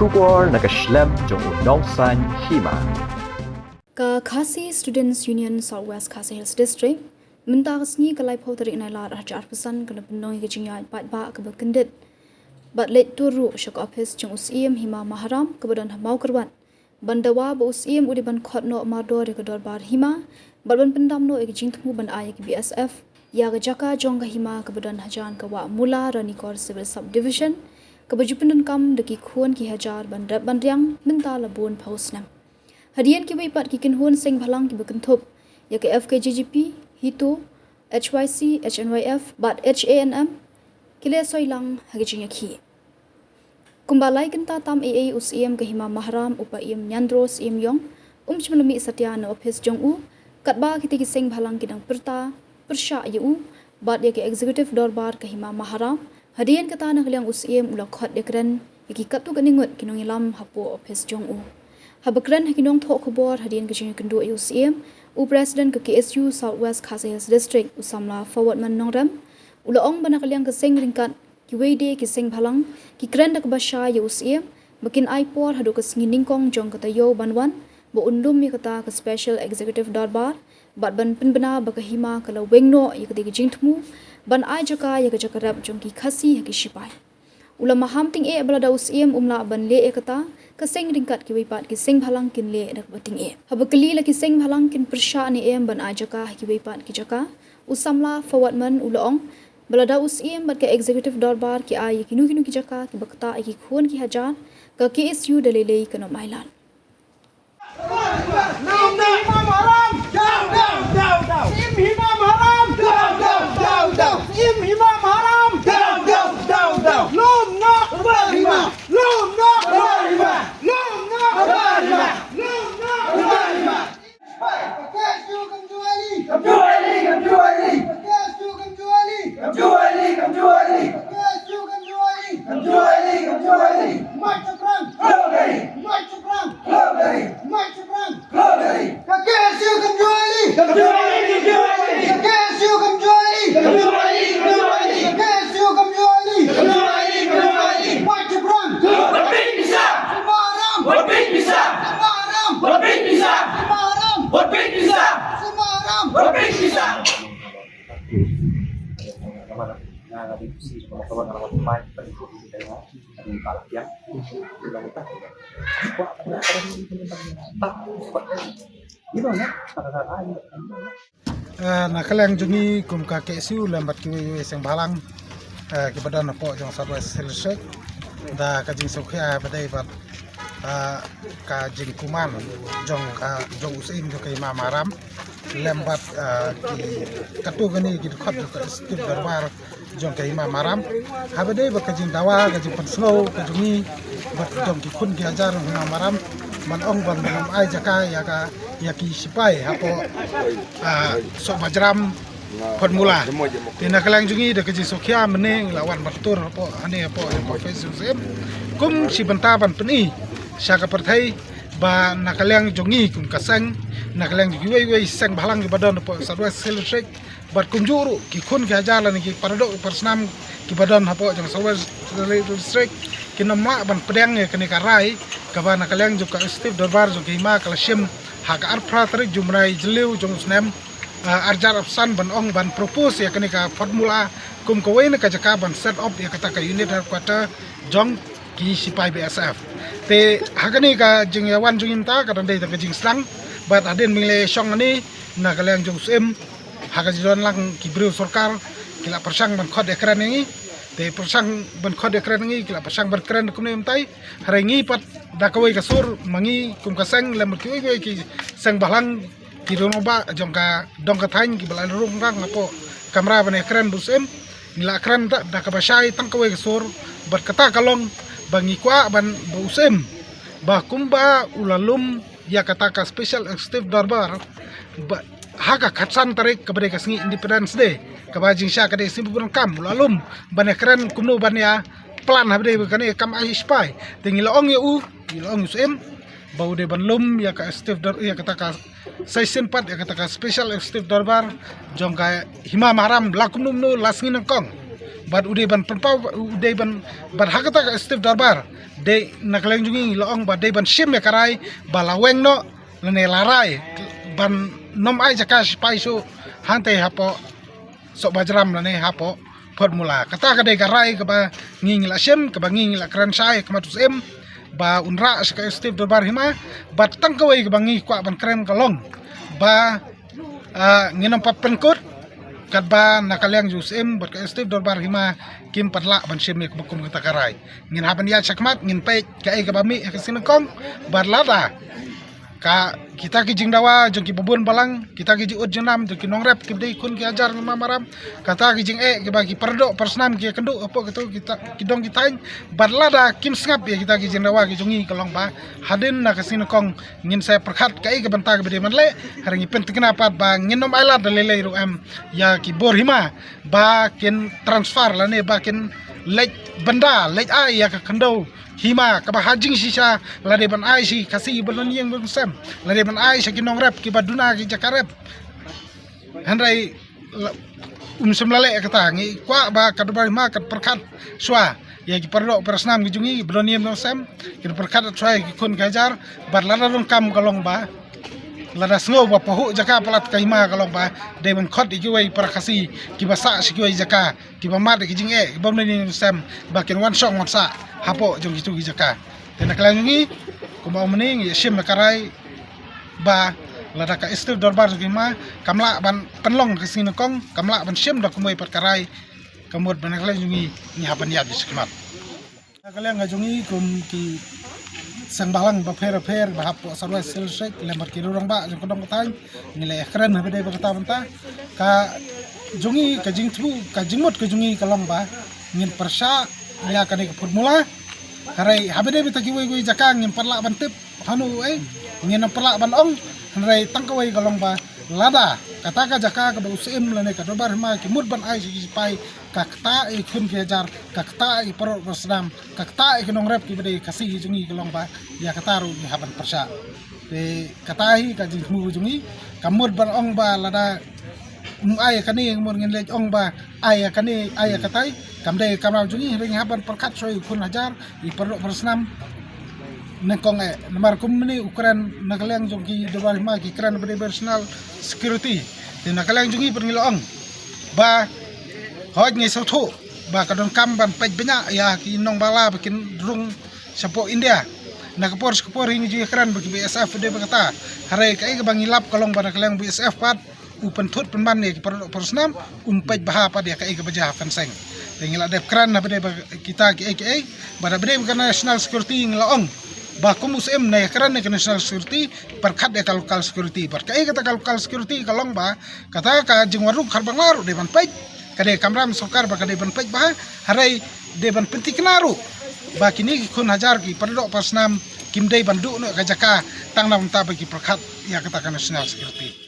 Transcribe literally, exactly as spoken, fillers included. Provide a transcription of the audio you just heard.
Khubor na ka shlem jong u nongsaiñ hima. Ka Khasi Students Union South West Khasi Hills District mynta ka sngi ka laiphew tarik Nailar arhajar arphew san ka la pynlong ïa ka jingïaid paidbah kaba kyndit bad leit tur ruh sha ka ophis jong u Syiem Hima Maharam kaba don ha Mawkyrwat ban dawa ba u Syiem u dei ban khot noh mardor ïa ka dorbar hima bad ban pyndam noh ïa ka jingthmu ban ai ïa ka B S F ïa ka jaka jong ka hima kaba don hajan ka Wah Mula, Ranikor Civil Subdivision, kaba ju pyndonkam da ki khun ki hajar ban rep ban riang mynta la bun phew snem. Hadien kiwei pat ki kynhun seng bhalang kiba kynthup ïa ka F K J G P, HITO, H Y C, H N Y F bad H A N M ki la soi lang ha ka jingïakhih. Kumba lai kynta tam ei ei u Syiem ka hima Maharam u Paiem Ñiandro Syiem Ïong um shym la mih satia na ophis jong u, katba kita ki seng bhalang ki dang pyrta pyrshah ïa u bad ïa ka executive dorbar ka hima Maharam. Hadien kata na ka liang u Syiem u la khot ïakren ïa ki katto katne ngut ki nongïalam hapoh ophis jong u. Haba kren ha ki nongthoh khubor hadien ka jingïakynduh ïa u Syiem, u President ka K S U South West Khasi Hills District u samla Forwardman Nongrem u la ong ba na ka liang ka seng ryngkat kiwei de ki seng bhalang ki kren da kaba shai ïa u Syiem ba kin ai por haduh ka sngi nyngkong jong ka taïew ban wan ba un lum ïa kata ka Special Executive Dorbar bad ban pynbna ba ka hima ka la weng noh ïa kata ka jingthmu ban ai jaka ïa ka jaka rep jong ki Khasi ha ki shipai. U la maham tyngeh ba lada u Syiem um lah ban leh ïa kata, ka seng ryngkat kiwei pat ki seng bhalang kin leh da kaba tyngeh. Haba kylli la ki seng bhalang kin pyrshah ne em ban ai jaka ha kiwei pat ki jaka, u samla Forwardman u la ong ba lada u Syiem bad ka Executive Dorbar ki ai ïa kino kino ki jaka kiba ktah ïa ki khun ki hajar, ka K S U da lei lei kan ym ailad. Im Hima Maharam! Down, down, down, down! Im Hima Maharam! Down, down, down, down! Im Hima Maharam! Down, down, down, down! Lum noh! Hima! Lum noh! Hima! Lum noh! Hima! Lum noh! Hima! K S U kamjooh ali! Kamjooh ali, kamjooh ali! K S U kamjooh ali! Kamjooh ali, kamjooh ali! K S U kamjooh ali! Kamjooh ali, kamjooh ali! March shaphrang! Lum ali! March shaphrang! Lum ali! March shaphrang! Ka K S U kamjooh ali! Kamjooh ali, kamjooh ali! Ka K S U kamjooh ali! Kamjooh ali, kamjooh ali! Ka K S U kamjooh ali! Kamjooh ali, kamjooh ali! March shaphrang! Wat peit pisa! Symbai haram! Wat peit pisa! Symbai haram! Wat peit pisa! Symbai haram! Wat peit pisa! Symbai haram! Wat peit pisa! Eh, na ka liang jong ngi kum ka K S U lem bad kiwei kiwei seng bhalang, eh, kiba don hapoh jong South West Hills District, da ka jingsngewkhia ba dei bad, eh, ka jingkuman jong ka, jong u Syiem jong ka Hima Maharam lem bad, eh, ki katto katne ki dkhot jong ka Executive Dorbar jong ka Hima Maharam. Haba dei ba ka jingdawa, ka jingpynsngew ka jong ngi bad jong ki khun ki hajar jong Hima Maharam ban ong ban, ban ai jaka ïa ka, ïa ki shipai hapoh, ah, Sohbajram Formula. Te na ka liang jong ngi da ka jingsngewkhia mynne ngi la wan ban tur hapoh, hangne hapoh, hapoh office jong u Syiem kum shi bynta ban pyni sha ka pyrthei ba na ka liang jong ngi kum ka seng, na ka liang jong kiwei kiwei seng bhalang kiba don hapoh South West Hills District, bad kumjuh ruh ki khun ki hajar lane ki paradoh ki parasnam kiba don hapoh jong South West District kin ym lah ban pdiang ïa kane ka rai kaba na ka liang jong ka Executive Dorbar jong ka Hima ka la shim ha ka arphew phra tarik jong u bnai Jylliew jong u snem, ah, arhajar arphew san ban ong ban propose ïa kane ka formula kum kawei na ka jaka ban set up ïa kata ka unit headquarter jong ki shipai B S F. Te ha kane ka jingïawan jong ngi mynta ka dang dei tang ka jingsdang bad hadien ba ngi la shong hangne na ka liang jong u Syiem, ha ka jingdon lang ki briew sorkar ki la pyrshang ban khot ïakren ïa ngi. Te pyrshang ban khot ïakren ïa ngi, ki la pyrshang ban kren kumne mynta. Hynrei ngi pat da kawei ka sur ma ngi kum ka seng lem bad kiwei kiwei ki seng bhalang ki rangbah jong ka dong ka thaiñ kiba la rung rang hapoh kamra ban ïakren bad u Syiem, ngi la kren da, da kaba shai tang kawei ka sur bad kata ka long ba ngi kwah ban ba u Syiem ba kumba u la lum ïa kata ka Special Executive Dorbar ba ha ka khatsan tarik kaba dei ka sngi Independence Day, kaba jingshisha ka dei sngi ba pyndonkam, u la lum ban ïakren kumno ban ïa plan haba dei ba kane kam ai shipai. Te ngi la ong ïa u, ngi la ong ïa u Syiem ba u dei ban lum ïa ka Executive Dor-, ïa kata ka session pat ïa kata ka Special Executive Dorbar jong ka Hima Maharam la kumno kumno la sngi nyngkong. Bad u dei ban pynpaw, u dei ban, bad ha kata ka Executive Dorbar Dei na ka liang jong ngi la ong ba dei ban shim ïa ka rai ba la weng noh lane la rai ban nym ai jaka sipai shuh hangtei hapoh Sohbajram lane hapoh Photmula. Kata ka dei ka rai kaba ngi ngi la shim, kaba ngi ngi la kren shai ha khmat u Syiem ba un rah sha ka Executive Dorbar Hima. Bad tang kawei kaba ngi kwah ban kren ka long ba, ah, ngin ym pat pynkut katba na ka liang jong u Syiem bad ka Executive Dorbar Hima kim pat lah ban shim ïa kaba kum kata ka rai. Ngin hap ban ïaid shakhmat, ngin peit kaei kaba mih ha ka sngi nyngkong. Bad lada ka kita ki jingdawa jong ki babun balang, kita ki jingud jingnam jong ki nongrep kiba dei khun ki hajar, ngim maram, kata ki jingeh kiba ki paradoh parasnam ki ïakynduh hapoh kito kita ki dong ki thaiñ. Bad lada kim sngap ïa kita ki jingdawa ki jong ngi ka long ba hadien na ka sngi nyngkong ngin sa pyrkhat kaei ka bynta kaba dei ban leh. Hynrei ngi pynthikna pat ba ngin ym ailad da lei lei ruh em ïa ki bor hima ba kin transfer lane ba kin leit bynda, leit ai ïa ka khyndew hima kaba ha jingshisha la dei ban ai sha ki Khasi ba don ïing ba don sem, la dei ban ai sha ki nongrep kiba duna ki jaka rep. Hynrei la, um shym la leh kata. Ngi kwah ba ka Dorbar Hima kan pyrkhat shuwa ïa ki paradoh parasnam ki jong ngi ba don ïing ba don sem, kin pyrkhat shuwa ïa ki khun ki hajar. Bad lada donkam ka long ba lada sngew ba pahuh jaka palat ka hima ka long ba dei ban khot ïa kiwei para Khasi kiba sah sha kiwei jaka, kiba mad ïa ki jingeh, kiba ym don ïing don sem, ba kin wan shong wan sah hapoh jong kito ki jaka. Te na ka liang jong ngi, kumba ong mynne, ngi shim ïa ka rai ba lada ka Executive Dorbar jong ka hima kam lah ban pynlong ha ka sngi nyngkong, kam lah ban shim da kumwei pat ka rai, ka mut ba na ka liang jong ngi ngi hap ban ïaid shakhmat. Na ka liang ka jong ngi kum ki seng bhalang bapher bapher ba hapoh South West Khasi Hills District lem bad ki rangbah jong ka dong ka thaiñ, ngi la ïakren ha ba dei ba kata bynta. Ka jong ngi ka jingthmu, ka jingmut ka jong ngi ka long ba ngin pyrshah ïa kane ka Photmula. Hynrei ha ba dei bynta kiwei kiwei jaka ngim pat lah ban tip hano ei, ngin ym pat lah ban ong. Hynrei tang kawei ka long ba lada kata ka jaka kaba u Syiem lane ka Dorbar Hima ki mut ban ai sha ki sipai, ka ktah ïa ki khun ki hajar, ka ktah ïa ki paralok parasnam, ka ktah ïa ki nongrep kiba dei Khasi ki jong ngi ka long ba ïa kata ruh ngi hap ban pyrshah. Te kata hi ka jingthmu ka jong ngi, kam mut ban ong ba lada um ai ïa kane, kam mut ngin leit ong ba ai ïa kane, ai ïa katai, kam dei ka kamram jong ngi. Hynrei ngi hap ban pyrkhat shuwa ïa ki khun hajar, ïa ki paralok parasnam. Nyngkong eh, namar kum mynne u kren na ka liang jong ki Dorbar Hima ki kren ba dei ba national security. Te na ka liang jong ngi pat ngi la ong ba hooid ngi sngewthuh ba ka donkam ban peit bniah ïa ki nongbangla ba kin rung shapoh India. Na ka por sha ka por hi ngi ju ïakren ba ki B S F dei ba kata. Hynrei kaei kaba ngi lap ka long ba na ka liang B S F pat u pynthut pynban ïa ki paralok parasnam, um peit bha pat ïa kaei kaba jia ha fencing. Te ngi la dep kren na ba dei ba kita kiei kiei, ba na ba dei ba ka national security ngi la ong ba kum u Syiem ne ïakren ïa ka national security, pyrkhat ïa ka local security. Bad kaei kata ka local security ka long ba kata ka jingwan rung kharbangla ruh dei ban peit, ka dei kamram sorkar ba ka dei ban peit bha. Hynrei dei ban pynthikna ruh ba kine ki khun hajar ki paralok parasnam kim dei ban duh noh ka jaka tang na bynta ba ki pyrkhat ïa kata ka national security.